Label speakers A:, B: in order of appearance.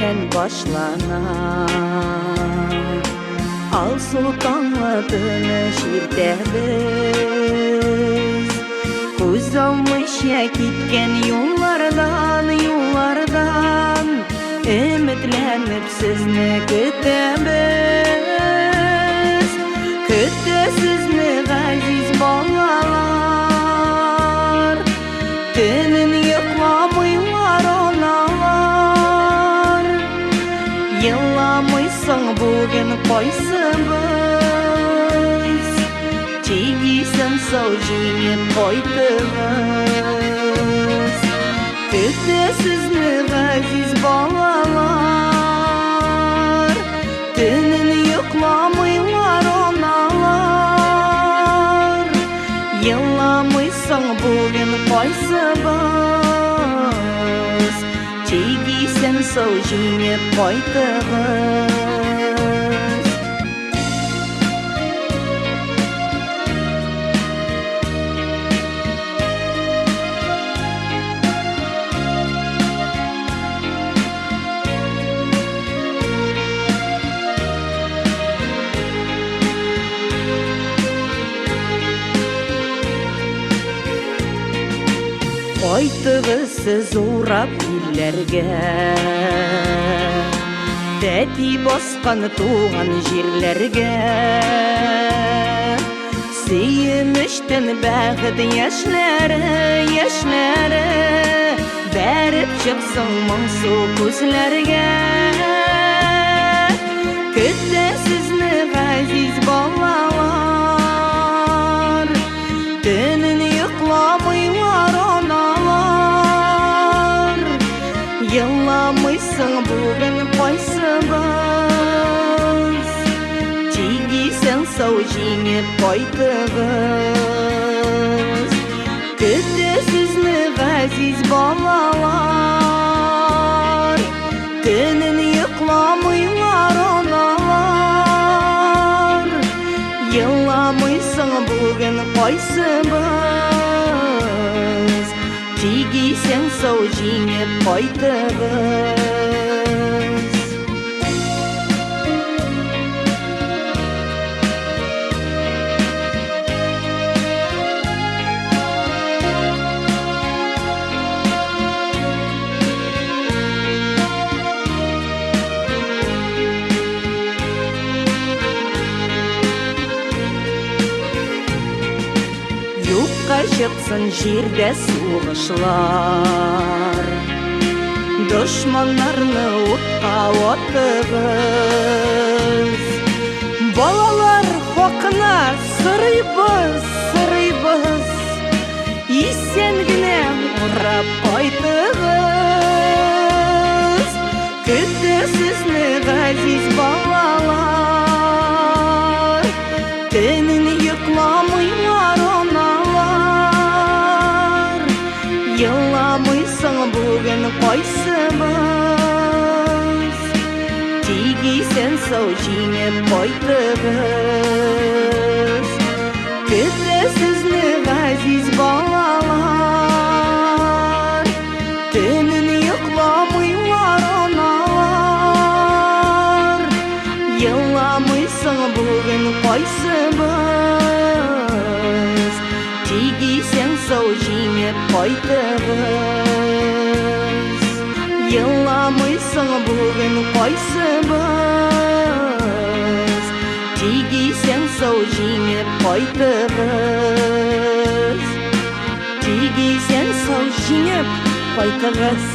A: белән башлана. Алсу таңлы тыныч иртәбез. Күз алмыйча киткән юллардан, юллардан өметләнеп сезне көтәбез. Көтә сезне газиз балалар. Төнен йокламыйлар аналар. Еламыйсың бүген кайсыбыз? Тик исән сау җиңеп кайтыгыз. Көтә сезне газиз балалар. Төнен йокламыйлар аналар. Еламыйсың бүген кайсыбыз? Тик исән сау җиңеп кайтыгыз. Кайтыгыз сез урап илләргә, Тәти баскан туган җирләргә. Сөенечтән бәхет яшьләре, яшьләре Бәреп чыксын моңсу күзләргә. Көтә сезне газиз балалар, Төнен йокламыйлар аналар. Еламыйсың бүген кайсыбыз? Тик исән сау җиңеп кайтыгыз. Көтә сезне газиз балалар. Төнен йокламыйлар аналар. Еламыйсың бүген кайсыбыз? Тик исән сау җиңеп кайтыгыз. Юкка чыксын җирдә сугышлар, Дошманнарны утка атыгыз. Балалар хакына сорыйбыз, сорыйбыз, Исән генә урап кайтыгыз. Көтә сезне газиз балалар. Төнен йокламыйлар аналар. Еламыйсың бүген кайсыбыз? Тик исән сау җиңеп кайтыгыз. Көтә сезне газиз балалар. Төнен йокламыйлар аналар. Еламыйсың бүген кайсыбыз? Тик исән сау җиңеп кайтыгыз. Еламыйсың бүген кайсыбыз? Тик исән сау җиңеп кайтыгыз. Тик исән сау җиңеп кайтыгыз.